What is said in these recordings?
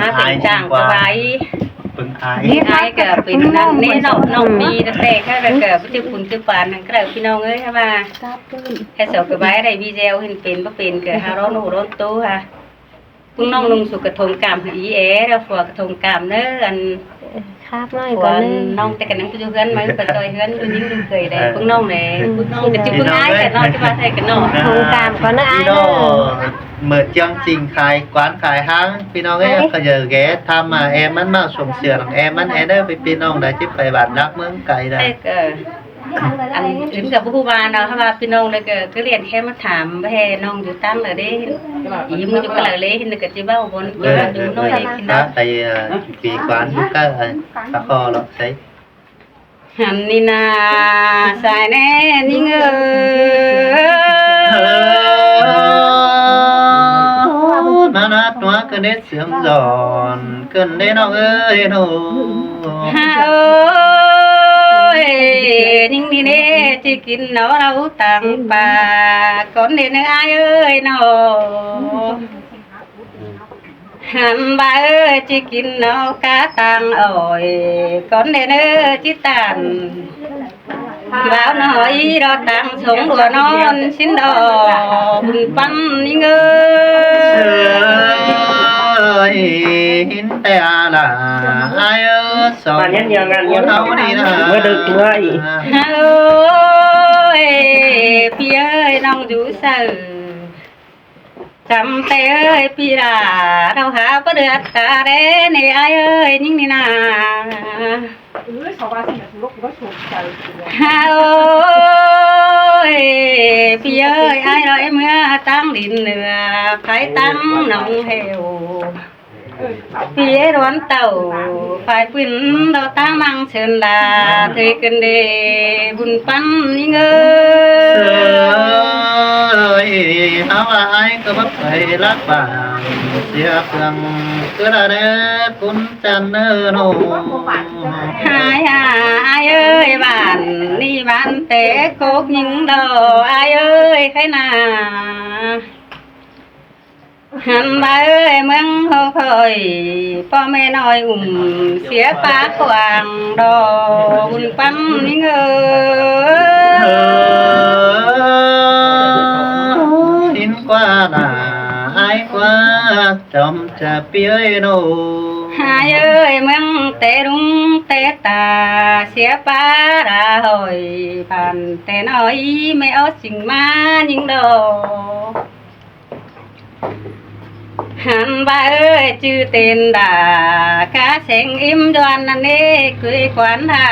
ອາເປັນຈ້າງສະບາຍ ເພິ່ນອາຍ ອາຍກໍເປັນນັ້ນເດ້ເນາະ ນ້ອງມີແຕ່ແຕ່ແຄ່ແລ້ວກໍຈື່ປຸນຈື່ປານນັ້ນກໍໄດ້ ພີ່ນ້ອງເອີຍ ຖ້າວ່າ ແຄ່ສອງສະບາຍໄດ້ວີແຊວ ເຫັນເປັນບໍ່ເປັນກໍຫາຮ້ອນໂອຮ້ອນໂຕຫາ ພວກນ້ອງນຸ່ງສຸກກະທົງກາມ ອີແອ ແລ້ວຜົວກະທົງກາມເດີ ອັນ ຄາບນ້ອຍກ່ອນເດີ ນ້ອງແຕ່ກະນັ່ງຢູ່ເຮືອນ ມາເພິ່ນກໍຊ່ອຍເຮືອນ ຢູ່ຍິງຢູ່ເຄີຍໄດ້ ເອີ ພວກນ້ອງແຫຼະ ເອີ ພວກນ້ອງກໍຊິເປັນອ້າຍກັນເນາະ ຊິວ່າໃສ່ກັນເນາະ ເອີ ເອີ ເມື່ອຈຽງຈິງຂາຍກວານຂາຍຫ້າງ ພີ່ນ້ອງເອີຍ ຂະເຫຍີແກທຳມາແອມັນມາສົ່ງເສຍແອມັນແອເດີ ພີ່ນ້ອງໄດ້ຈິໄປບ້ານນາເມືອງໄກໄດ້ ອັນອື່ນກໍບໍ່ຮູ້ວ່າເນາະ ຖ້າວ່າພີ່ນ້ອງເລີຍກໍ ກໍລຽນແຄ່ມາຖາມແວ່ນ້ອງຢູ່ຕັ້ງລະເດ້ ອີໝູ່ຢູ່ກະລະເລ ເຫັນກໍຊິເວົ້າບ່ອນຢູ່ນ້ອຍເດ້ ໄປ ເອີ ປີກວານຢູ່ກະ ປາຄໍເນາະ ໃສ ຫັ້ນນີ້ນາ ສາຍແນ່ຍິງເອີຍ ມານາຕົວກະເດັດ ເຊື່ອມຍ້ອນເກີນເດ້ນ້ອງເອີຍໂນ ຮາເອີຍ ຍິງນີ້ເດ້ ຊິກິນເອົາເຫຼົ້າຕາງປາກ່ອນເດ້ເນີອ້າຍເອີຍເນາະ ຫັ້ນບາເອີຍ ຊິກິນເອົາກາຕາງອ້ອຍກ່ອນເດ້ເນີ ຊິຕານ ບ່າວນ້ອຍດອກຕາງສົງຫົວນອນ ຊິນດອກບຸນປັນຍິງເອີຍ ເຫັນແຕ່ອາລາອ້າຍເອີຍ ສອງຄົນເຮົານີ້ນະ ເມື່ອດຶກເມື່ອອີກ ເອີຍ ພີ່ເອີຍ ນ້ອງຢູ່ໃສ ຈຳແຕ່ເອີຍ ປີລາ ເຮົາຫາບໍ່ເດືອດຕາແລເນ ອ້າຍເອີຍ ຍິງນີ້ນາ ເອີ ຊາວບ້ານຊິມາເລາະ ບໍ່ສົນໃຈ ຮາເອີຍ ພີ່ເອີຍ ອ້າຍລອຍເມືອຕາງດິນເໜືອ ພາຍຕາງໜອງແຫ້ວ ເປີດວັນເຕົ້າ ພາຍປືນດອກຕາງມັງເຊີນລາ ເທີຍຂຶ້ນເດບຸນປັນຍິງເອີຍ ເຮົາອາຍກໍບໍ່ໄປລັກບ້ານເສຍເຄື່ອງ ຄືລະເດີຄຸນຈັນເດີໂນ ຫາຍອາຍເອີຍ ບ້ານນີ້ບ້ານແຕ່ກົກຍິງດອກ ອາຍເອີຍ ໃຄນາ ຫັ້ນບາເອີຍ ເມືອງເຮົາຂ້ອຍ ພໍ່ແມ່ນ້ອຍອຸ້ມເສຍປາກວ້າງດອກ ບຸນປັນຍິງເອີຍ ເຫັນກວ່າໜ້າອາຍກວ່າຈອມຈະປີ້ເອີຍໂນ ຫາຍເອີຍ ເມືອງແຕ່ລຸງແຕ່ຕາ ເສຍປາລາຫ້ອຍ ບ້ານແຕ່ນ້ອຍ ແມ່ອອດຊິງມາຍິງດອກ ຫັ້ນບາເອີຍ ຈື່ເຕັນດາ ກາແສງອີ່ມດວນນັ້ນເດ ກຸຍຄວັນທາ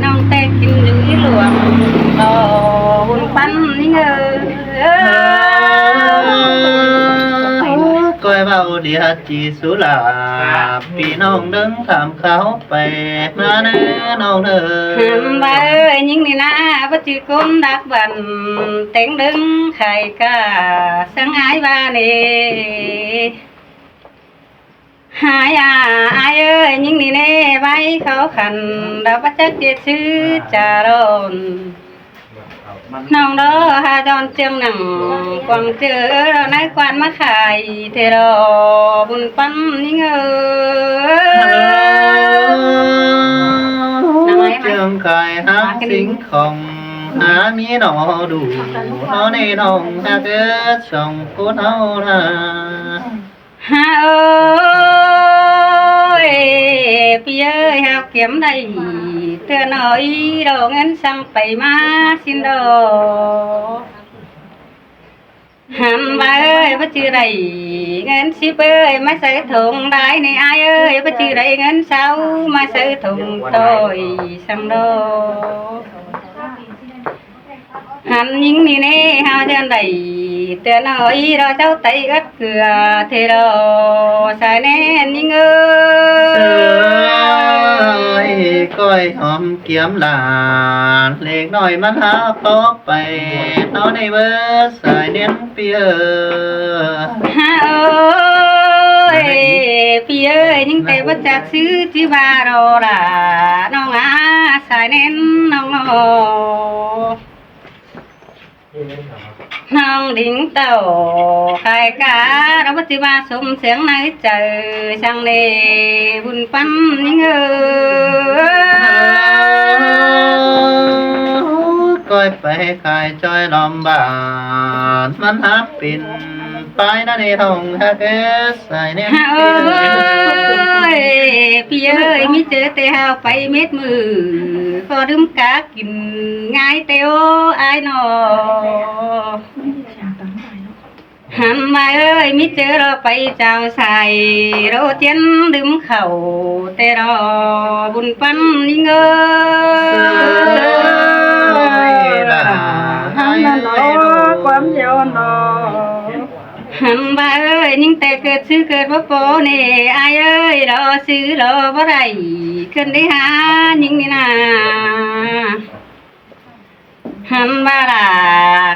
ນ້ອງແຕ່ກິນຢູ່ອີຫຼວງ ໂຕບຸນປັນຍິງເອີຍ ກ້ອຍເວົ້າເດຍຈີສຸລາ ພີ່ນ້ອງເດີນຕາມເຂົາໄປມາເດີນ້ອງເດີ ຫັ້ນບາເອີຍ ຍິງນີ້ນາ ບໍ່ຈື່ຄົນດັກ ບັນແຕ່ງເດີງໄຂ່ກາ ສັງອາຍວ່າເນ ຫາຍອາ ອາຍເອີຍ ຍິງນີ້ເນ ໄວ້ເຂົາຂັນ ດາວປະຈັກເຈຊື່ຈາລອນ ນ້ອງດອຫາຈອນເຈີງໜັງ ກວາງເຈີດອກນາຍກວານມາຂາຍເທດອກ ບຸນປັນຍິງເອີຍ ເຈີງຂາຍຫາສິ່ງຂອງ ຫາມີໜໍດູ ເຮົາໃນນ້ອງຮັກເອີຍ ສອງຄົນເຮົານາ ຫາເອີຍ ພີ່ເອີຍ ຫາກກຽມໄດ້ເທື່ອໜ້ອຍດອກ ເງິນສັ່ງໄປມາຊິນດອກ ຫັ້ນວ່າເອີຍ ບໍ່ຈື່ໄດ້ເງິນສິບເອີຍ ມາໃສ່ຖົງໄດ້ໃນອ້າຍເອີຍ ບໍ່ຈື່ໄດ້ເງິນຊາວ ມາໃສ່ຖົງຕ້ອຍ ສັ່ງດອກ ຫັ້ນຍິງນີ້ເນ ຫາເດືອນໃດ ເຕືອນເອົາອີ່ລໍເຈົ້າໄຕເອິດເກືອເທລໍ ສາຍແນ່ນຍິງເອີຍ ເອີຍ ກ້ອຍຫອມກຽມຫຼານ ເລັກນ້ອຍມັນຫາພໍໄປ ເຮົາໄດ້ເບີດສາຍແນ່ນ ປີເອີຍ ຫາເອີຍ ປີເອີຍ ຍິງແຕ່ບໍ່ຈັກຊື່ ຈິວ່າລໍຫຼ້າ ນ້ອງອາ ສາຍແນ່ນນ້ອງ ນ້ອງ ນ້ອງດິງເຕົ້າຂາຍກາ ລາວບໍ່ຊິວ່າສົມສຽງໃນໃຈ ສັງເນບຸນປັນຍິງເອີຍ. ກ້ອຍໄປຂາຍຈ້ອຍລ້ອມບ້ານ ມັນຫາປິ່ນປາຍນະເດນ້ອງຮັກເອີຍ ສາຍແນມ ເອີຍ ພີ່ເອີຍ ມີເຈີແຕ່ຫາວໄປເມັດມື້ ພໍດື່ມກາ ກິນງ່າຍແຕ່ໂອອ້າຍໜໍ. ຫັນວ່າເອີຍ ມີເຈີລໍໄປເຈົ້າຊາຍ ລໍຈຽນດື່ມເຂົ້າແຕ່ລໍ ບຸນປັນຍິງເອີຍ. ເອີຍ ລະ ຫັນວ່າເອີຍ ຍິງແຕ່ເກີດຊື່ເກີດບໍ່ພໍເນ ອ້າຍເອີຍ ລໍຊື່ລໍບໍ່ໄດ້ ເກີນໄດ້ຫາຍິງນີ້ນາ. ຫັນວ່າລາ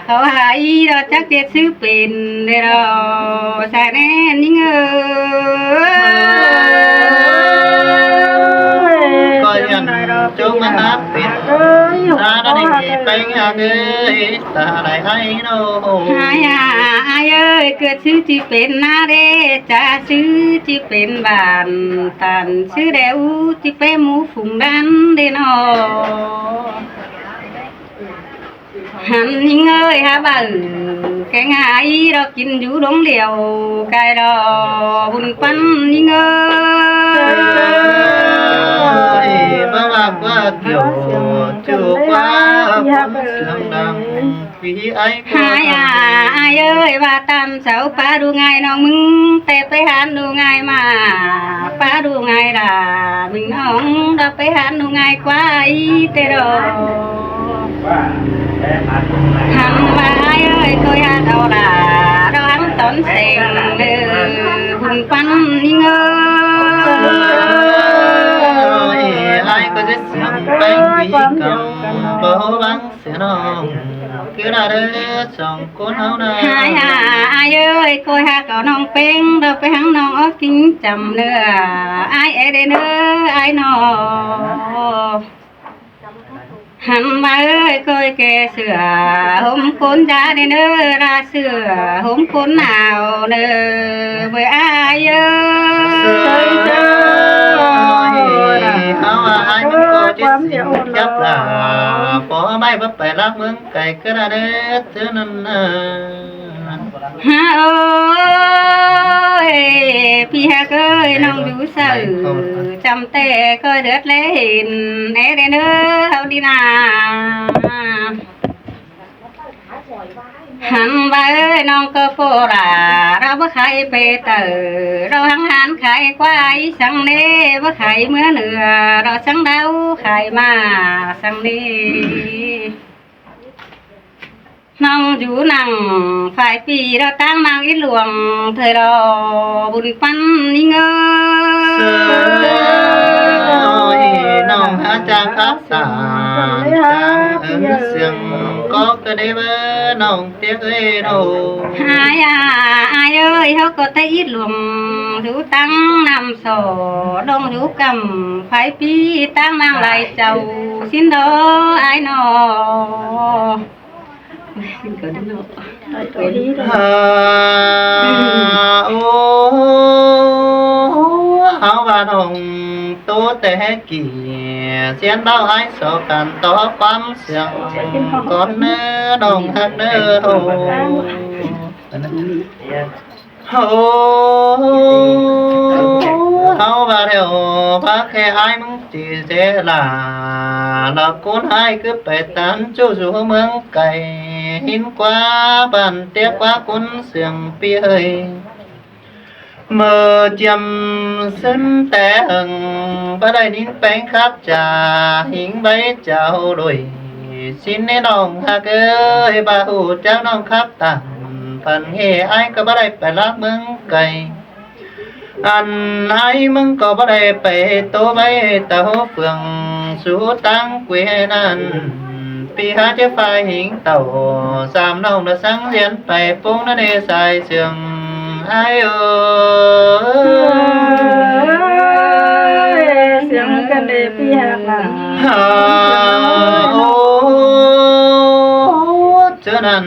ເຂົາໃຫ້ດອກຈັກເຈັດຊື່ເປັນເດ້ດອກ ສາຍແນມຍິງເອີຍ. ກໍຍັງຈົ່ງມາຮັກເປັນ ເອີຍ ຕາໄດ້ແຕ່ງຫາກເອີຍ ຕາໄດ້ໃຫ້ໂນ ຫາຍຫາອ້າຍເອີຍ ເກີດຊື່ຈິເປັນນາເດ ຈະຊື່ຈິເປັນບ້ານ ຕັນຊື່ແດອູ ຈິເປັນໝູຝູງດັນເດ້ນອ. ຫັນຍິງເອີຍ ຫາເບົ້າແກງຫາອີດອກ ກິນຢູ່ດົງດຽວກາຍດອກ ບຸນປັນຍິງເອີຍ. ເອີຍ ມາວ່າກວ່າກ່ຽວ ຈູກວ່າຄວາມສຽງດັງ ຫາຍອາຍເອີຍ ວ່າຕາມເຊົາປາດູງ່າຍນ້ອງມຶງ ແຕ່ໄປຫັນດູງ່າຍມາ ປາດູງ່າຍລາ ມຶງນ້ອງດອກ ໄປຫັນດູງ່າຍກວ່າອີແຕ່ດອກ. ຫັນວ່າອ້າຍເອີຍ ກໍຢາກເອົາລາ ດອກຫັນຕອນແສງເດີ ບຸນປັນຍິງເອີຍ. ອ້າຍກໍຈະສຽງແປ້ງວີກຳ ບໍ່ຫວັງ ເສຍນ້ອງຄືລາເດີ ສອງຄົນເຮົານະ ຫາຍອາຍເອີຍ ກໍຫາກເອົານ້ອງແປ້ງ ດອກໄປຫັນນ້ອງອອກກິນຈຳເດີ ອ້າຍແອເດເດີ ອ້າຍນ້ອງ. ຫັນວ່າເອີຍ ກໍແກ່ເສື້ອຫົ່ມຄົນຢາເດີເດີ ລາເສື້ອຫົ່ມຄົນໜາວເດີ ເວີຍອ້າຍເອີຍ. ເຮົາວ່າອ້າຍມັນກໍຈະຊິຈັບລາ ບໍ່ໄດ້ບໍ່ໄປລາເມືອງ ໄກກະລະເດີເທື່ອນັ້ນນາ ຫາໂອ້ຍ ພີ່ຮັກເອີຍ ນ້ອງຢູ່ໃສ ຈຳແຕ່ກໍເດືອດແລເຫັນ ແອເດເດີ ເຮົາດີນາ. ຫັນວ່າເອີຍ ນ້ອງກໍໂປລາ ລາວບໍ່ຂາຍເປເຕີ ລາວຫັງຫານຂາຍຄວາຍ ສັງເນບໍ່ຂາຍເມືອເໜືອ ລາວສັງດາວຂາຍມາ ສັງເນ. ນ້ອງຢູ່ນັ່ງຝາຍປີ ລາວຕາງນາງອີຫຼວງເທີລອ ບຸນປັນຍິງເອີຍ. ເອີຍ ນ້ອງຫາຈາງຮັກສາ ຈາງເອີນເສຍງ ກໍກະໄດ້ເວີນ້ອງຕຽກເອີຍໂນ ຫາຍອາຍເອີຍ ເຮົາກໍໄດ້ອີຫຼວງ ຢູ່ຕາງນ້ຳສໍ ດອງຢູ່ກຳຝາຍປີ ຕາງນາງຫຼາຍເຈົ້າ ສິນດອອ້າຍໜໍ. ເອີ ໂອ້ ເຮົາວ່ານ້ອງໂຕແຕ່ກີ້ ສຽນເບົາອ້າຍສໍກັນຕໍ່ຄວາມເຊື່ອງ ກ່ອນເນີນ້ອງຮັກເນີໂຕ. ໂອ້ ເຮົາວ່າແລ້ວ ພາແຄ່ອ້າຍມຶງຈີເຈລາ ລາວຄົນອ້າຍຄືໄປຕາມຈູ້ສູ່ເມືອງໄກ ຫີນກວ່າບ້ານແຕກກວ່າຄົນເຊື່ອງປີເອີຍ. ເມື່ອຈຽມຊຶນແຕ່ເຫິງ ບໍ່ໄດ້ຍິນແປງຂັບຈາ ຫິງໃບເຈົ້າໂດຍ ຊິນໃນນ້ອງຮັກເອີຍ ບໍ່ຮູ້ຈັກນ້ອງຂັບຕາມ ພັນເຮອ້າຍກໍບໍ່ໄດ້ໄປລາເມືອງໄກ ອັນອ້າຍມຶງກໍບໍ່ໄດ້ໄປໂຕໄວ້ຕາໂຫເຟືອງ ສູ່ຕາງເກວນັ້ນ ປີຫາເຈຝາຍຫິງເຕົ້າ ສາມນ້ອງລະສັງສຽນໄປປົງນະເນສາຍເຊື່ອງ ອ້າຍເອີຍ ສຽງກັນເດ ພີ່ຮັກຫຼານ ໂອ້ ເທື່ອນັ້ນ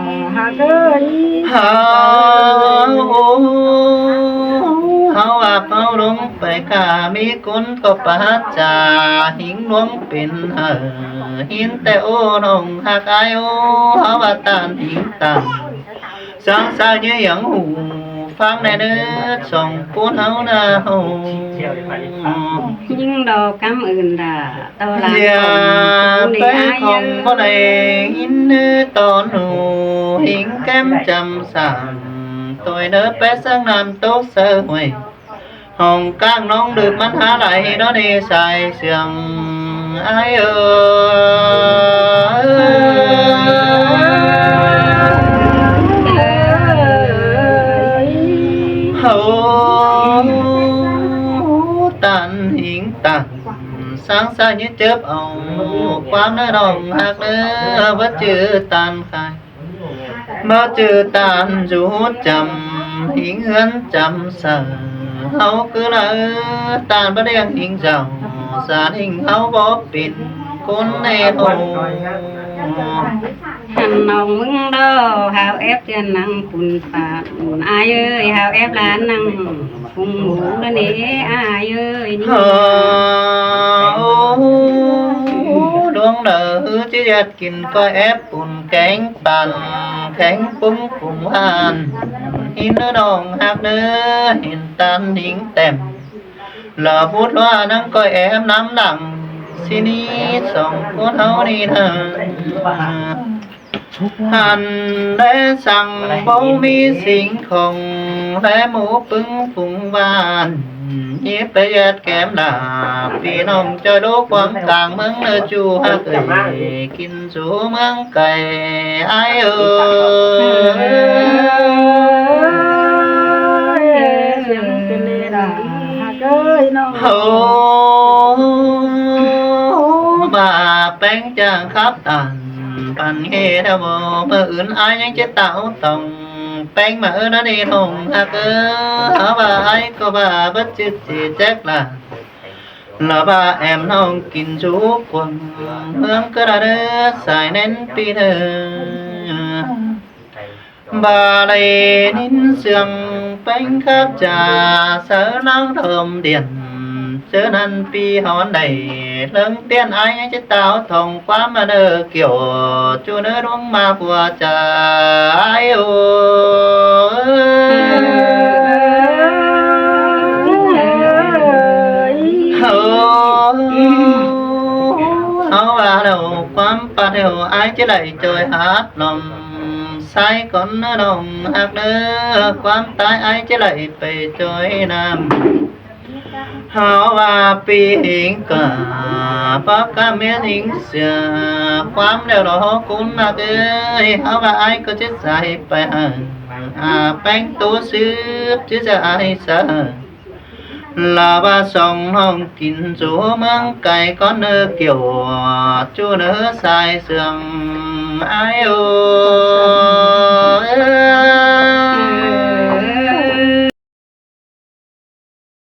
ເຮົາເດີ ເຮົາ ເຮົາອາບເຮົາລົງໄປກະມີກຸນກໍປະຫາຈາ ຫິງລວງເປັນເຫີ ຫິນແຕ່ໂອ້ນ້ອງຮັກອ້າຍໂອ້ ເຮົາວ່າຕານຫິງຕານ ສັງສາຍຍືອຫຍັງຫູຟັງແດ່ເນີ ສອງຄົນເຮົານາໂຮ ຍິງດອກກຳອື່ນດາ ຕໍ່ຫຼານ ຢ່າ ຂອງ ໄປຂອງບໍ່ໄດ້ຍິນເນີຕອນຫູ ຫິງແກ້ມຈຳສາງ ໂຕຍເນີແປະສັງນ້ຳຕົກໃສ່ຫ້ວຍ ຫ້ອງກາງໜອງດື່ມມັນຫາຫຼາຍເນາະເນ ສາຍເຊື່ອງ ອ້າຍເອີຍ ໂອ້ ຕານຫິງຕານ ສາງສາຍຍຶດເຈີບເອົາ ຄວາມເນີນ້ອງຮັກເນີ ບໍ່ຈື່ຕານຂາຍ ບໍ່ຈື່ຕານຢູ່ຈຳ ຫິງເຮືອນຈຳສາ ເຮົາຄືລະເອີ ຕານບໍ່ລ້ຽງຫິງເຈົ້າ ສານຫິງເຮົາບໍ່ເປັນຄົນແນ່ໂທ. ຫັ້ນນ້ອງມຶງເດີ ຫາວແອບຈະນັ່ງປຸນປາກ ອ້າຍເອີຍ ຫາວແອບລານັ່ງປຸງໝູລະເນ ອ້າຍເອີຍ ໂອ້ ດວງເດີ ຈະຢາກກິນກ້ອຍແອບປຸນແກງປານ ແກງປຸງປຸງຫວານ ຫິນເດີນ້ອງຮັກເດີ ເຫັນຕານຫິງແຕ້ມ ລະບຸດວ່ານັ່ງກ້ອຍແອບນຳຫຼັງ ຊິໜີສອງຄົນເຮົານີ້ນາ ຫັ້ນແລສັງບໍ່ມີສິ່ງຂອງ ແລໝູປຶງຝູງຫວານ ຍິບໄປຢາດແກ້ມລາ ພີ່ນ້ອງຈອຍໂລກຂວາງກາງເມືອງເນີ ຈູຮັກເອີຍ ກິນຊູເມືອງໄກ ອ້າຍເອີຍ ສຽງເປັນເລດາ ຮັກເອີຍນ້ອງ ໂອ້ ວ່າແປ້ງຈາງຄັບຕານ ປັນເຮດາບໍ່ ມື້ອື່ນອ້າຍຍັງຈະຕາວຕ້ອງ ແປ້ງມາເອີນະເນນ້ອງຮັກເອີຍ ເຮົາວ່າອ້າຍກໍວ່າບໍ່ຈຶກຊິແຈັກລະ ລະວ່າແອມນ້ອງກິນຊູຄົນ ເມືອງກະລະເດີ ສາຍແໜ້ນປີເດີ ບາໄລນິນເຊື່ອງແປ້ງຄັບຈາ ສາວນາງດອມດຽນ ເຈີນັ້ນປີຮອນໄດ້ ເລິງປ່ຽນອ້າຍຍັງຈະຕາວທ່ອງ ຄວາມມາເນີກ່ຽວ ຈູເນີລົງມາຫົວໃຈ ໂອ້ ໂອ້ ເຮົາວ່າແລ້ວຄວາມປາດແລ້ວ ອ້າຍຈະໄດ້ຈ່ອຍຮັດນ້ອງ ໃສ່ກ່ອນເນີນ້ອງຮັກເນີ ຄວາມຕາຍອ້າຍຈະໄລ່ໄປຈ່ອຍນຳ ເຮົາວ່າປີຫິງກາ ປາກກາແມ່ນຫິງເສືອ ຄວາມແລ້ວລໍຄຸນຮັກເອີຍ ເຮົາວ່າອ້າຍກໍຈະໃສ່ໄປຫາ ອາ ແປ້ງໂຕຊຶບ ຈະຈະອ້າຍສາ ລາວາສອງນ້ອງກິນຊູເມືອງໄກກ່ອນເນີກ່ຽວ ຈູເນີສາຍເຊື່ອງ ອ້າຍເອີຍ